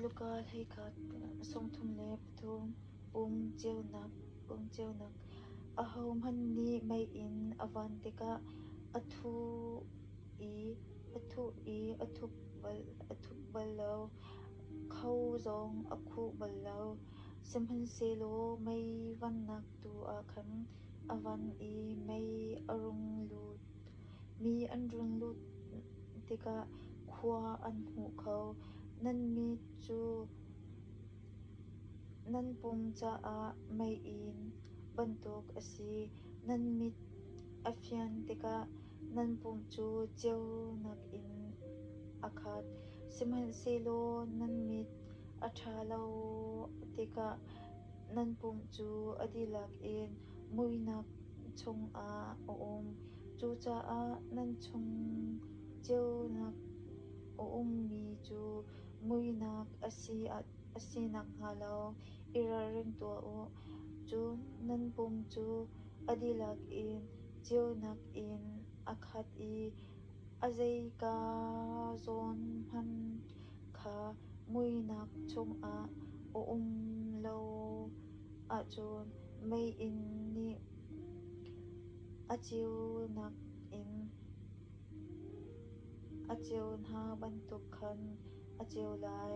Luka 11 33 Pum ceunak, pum ceunak. Ahohmanh nih meiinn a van tikah a thuh i a thup bal lo, kho zong a khuh bal lo. Sihmanhsehlaw mei vannak tu ah khan a van i mei a rung lut. Mi an rung luh tikah khua an hmu kho. Nan mit cu nan pum caah meiinn bantuk a si. Nan mit a fian tikah nan pum cu ceunak in a khat. Sihmanhsehlaw nan mit a ṭha lo tikah nan pum cu a dihlak in muihnak chungah a um. Cucaah nan chung ceunak a ummi cu muihnak a si nakhnga lo i ralring tuah u. Cun nan pum cu a dihlak in ceunak in a khat i a zeika zawn hmanh kha muihnak chungah a um lo ahcun meiinn nih a ceunak in a ceu hna bantuk khan a ceu lai.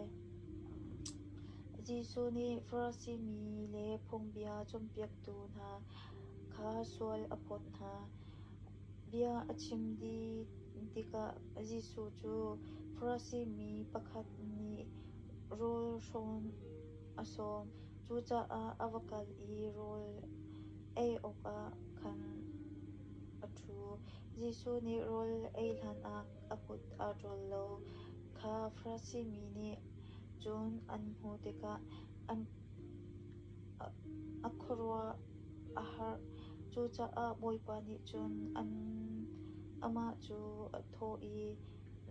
Jesuh nih Farasi mi le phungbia cawnpiaktu hna kha sual a phawt hna. Bia a chim dih tikah Jesuh cu Farasi mi pakhat nih rawl hrawn a sawm. Cucaah a va kal i rawl ei awkah khan a ṭhu. Jesuh nih rawl ei hlanah a kut aa ṭawl lo kha Farasi mi nih cun an hmuh tikah a khuaruah a har. Cucaah Bawipa nih cun amah cu a thawh i,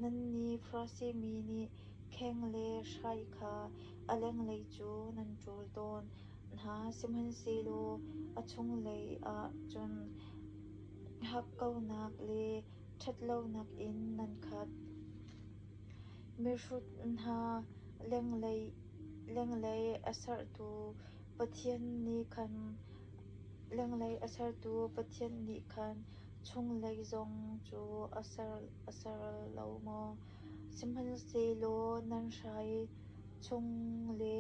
“Nannih Farasi mi nih kheng le hrai kha a lenglei cu nan ṭawl tawn hna, sihmanhsehlaw a chunglei ah cun hakkauhnak le ṭhatlonak in nan khat. Mihrut hna, lenglei a sertu Pathian nih khan chunglei zong cu a ser lo maw? Sihmanhsehlaw nan hrai chung le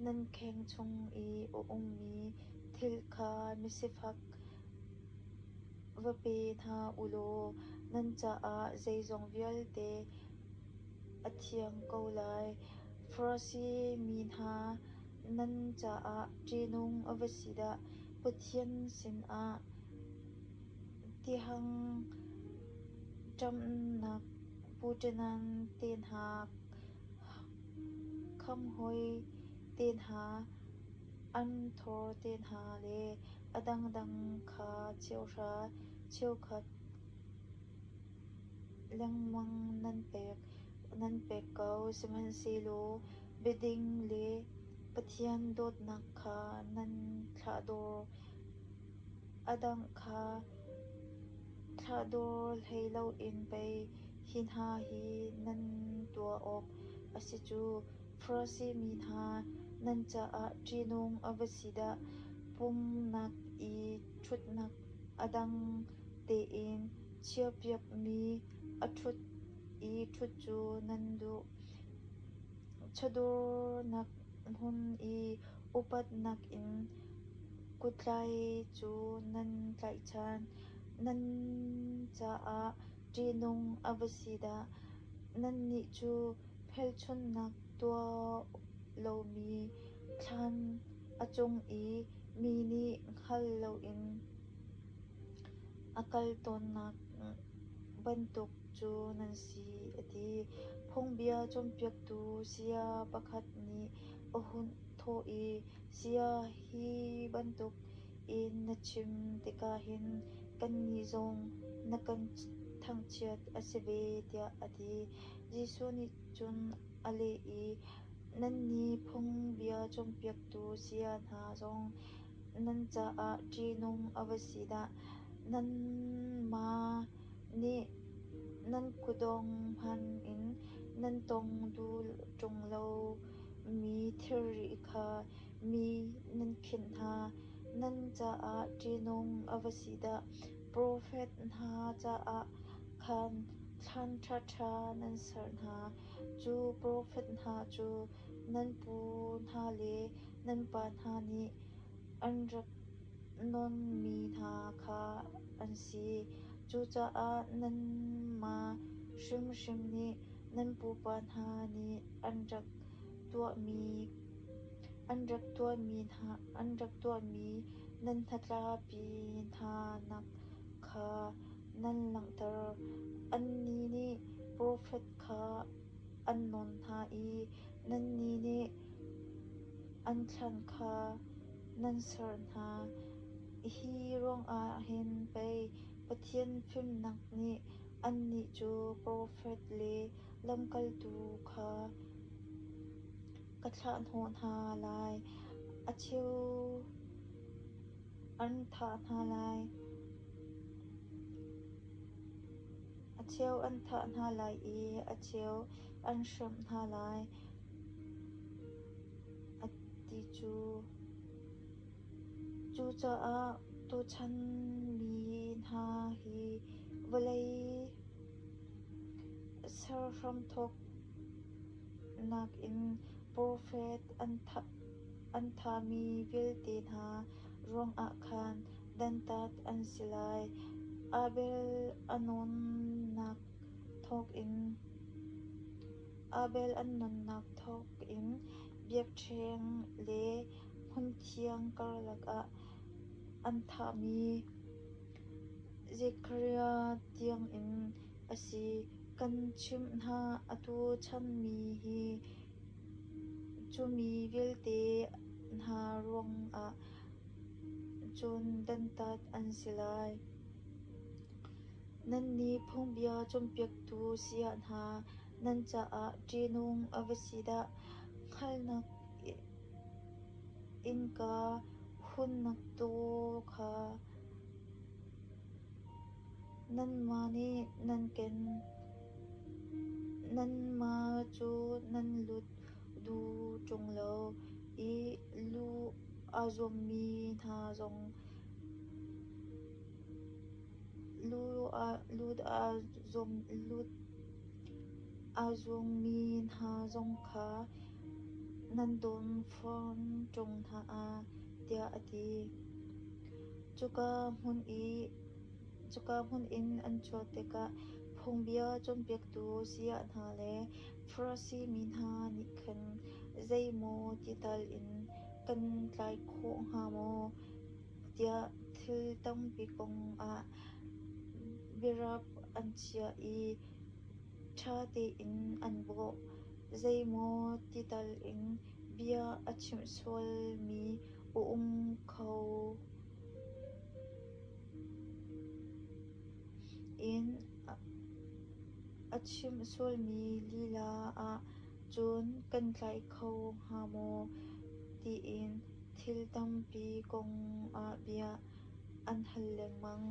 nan kheng chung i a ummi thil kha misifak va pe hna u law nan caah zeizong vialte a thiang ko lai. Farasi mi hna, nan caah ṭihnung a va si dah! Pathian sinah tihang ṭamhnak puṭinan te hna, khamhawi te hna, anthor te hna le a dangdang kha cheuhra cheukhat lengmang nan pek ko, sihmanhsehlaw biading le Pathian dawtnak kha nan thlahdorh. A dang kha thlahdorh hlei loin pei hi hna hi nan tuah awk a si cu. Farasi mi hna, nan caah ṭihnung a va si dah! Pumhnak i ṭhutnak a dang tein chiahpiakmi a ṭhut i ṭhut cu nan duh. Chawdawrnak hmun i upatnak in kuttlai cu nan tlaihchan. Nan caah ṭihnung a va si dah! Nannih cu hmelchunhnak tuah lomi thlan a cung i mi nih hngal loin a kal tawnnak bantuk cu nan si, a ti. Phungbia cawnpiaktu saya pakhat nih a hun thawh i, “Saya, hi bantuk in na chim tikah hin kannih zong na kan thangchiat a si ve,” tiah a ti. Jesuh nih cun a leh i, “Nannih phungbia cawnpiaktu saya hna zong nan caah ṭihnung a va si dah! Nanmah nih nan kutdong hmanh in nan tawng duh ṭung lo. thilri kha mi nan khinh hna. Nan caah ṭihnung a va si dah! Profet hna caah khan thlan ṭhaṭha nan ser hna; cu profet hna cu nan pu hna le nan pa hna nih an rak nawnmi hna kha an si. Cucaah nanmah hrimhrim nih nan pupa hna nih an rak tuahmi nan hnatlakpi hnanak kha nan langhter. Annih nih profet kha an nawn hna i nannih nih an thlan kha nan ser hna. Hi ruangah hin pei Pathian fimnak nih annih cu profet le lamkaltu kha ka thlahhnawh hna lai, a cheu an thah hna lai, a cheu an thah hna lai i a cheu an hrem hna lai, a ti cu. Cucaah tuchan mi hna hi vawlei ser hramthawk nakin profet an thahmi vialte hna ruangah khan dantat an si lai. Abel a nunnak thawngin biakṭheng le hmunthiang karlak ah an thahmi Zekhariah tiangin a si. Kan chimh hna, atu chan mi hi cu mi vialte hna ruangah cun dantat an si lai. Nannih phungbia cawnpiaktu saya hna, nan caah ṭihnung a va si dah! Hngalhnak innka hunnak tawh kha nanmah nih nan ken. Nanmah cu nan lut duh ṭung lo i luh aa zuammi hna zong lut aa zuammi hna zong kha nan dawn fawn ṭung hna, tiah a ti. Cuka hmun in an chuah tikah phungbia cawnpiaktu saya hna le Farasi mi hna nih khan zeimaw ti tal in kan tlai khawh hnga maw tiah thil tampi kong ah biarap an chiah i ṭha tein an bawh. Zeimaw ti tal in bia a chim sualmi a um kho in a chim sualmi lila ah cun kan tlai kho hnga maw tiin thil tampi kong ah bia an hal lengmang.